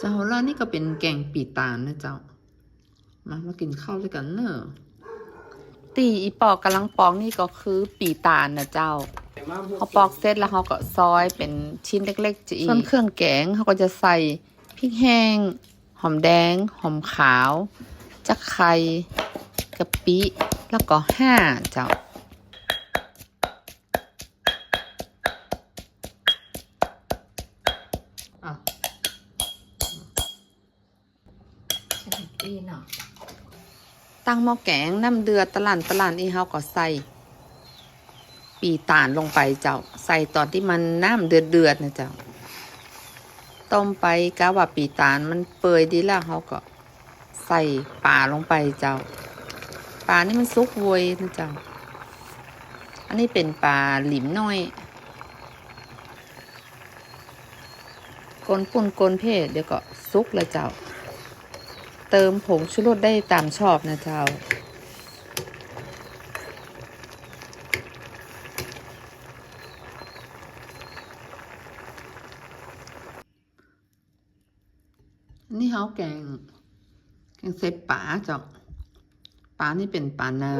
ເຈົ້າ ແລ້ວນີ້ກໍເປັນແກງປີຕານນະເຈົ້າ. ມາ ມາກິນເຂົ້າດ້ວຍກັນເນີ. ທີ່ອີ່ປໍກຳລັງປອກນີ້ກໍຄືປີຕານນະເຈົ້າ. ເຮົາປອກເສັດແລ້ວເຮົາກໍຊອຍເປັນຊິ້ນເລັກໆຈະອີກ. ສ່ວນເຄື່ອງແກງເຮົາກໍຈະໃສ່ພິກແຫ້ງ, ຫອມແດງ, ຫອມຂາວ, ຈະໄຄ, ກະປິ ແລ້ວກໍຫ່າເຈົ້າ. ຕັ້ງໝໍ້ແກງນ້ຳເດືອດຕະຫຼານຕະຫຼານອີ່ ເຮົາກໍໃສ່ປີຕານລົງໄປເຈົ້າ, ໃສ່ຕອນທີ່ມັນນ້ຳເດືອດໆນະເຈົ້າ. ຕົ້ມໄປ ກະວ່າປີຕານມັນເປື່ອຍດີແລ້ວ ເຮົາກໍໃສ່ປາລົງໄປເຈົ້າ. ປານີ້ມັນສຸກໄວນະເຈົ້າ. ອັນນີ້ເປັນປາຫຼີມນ້ອຍ. ກົນປຸ້ນກົນເພ ດຽວກໍສຸກແລ້ວເຈົ້າ. ເຕີມຜົງຊູລົດໄດ້ຕາມຊອບນະເຈົ້າ. ນີ້ເຮົາແກງ ແກງໃສ່ປາເຈົ້າ. ປານີ້ເປັນປານາ.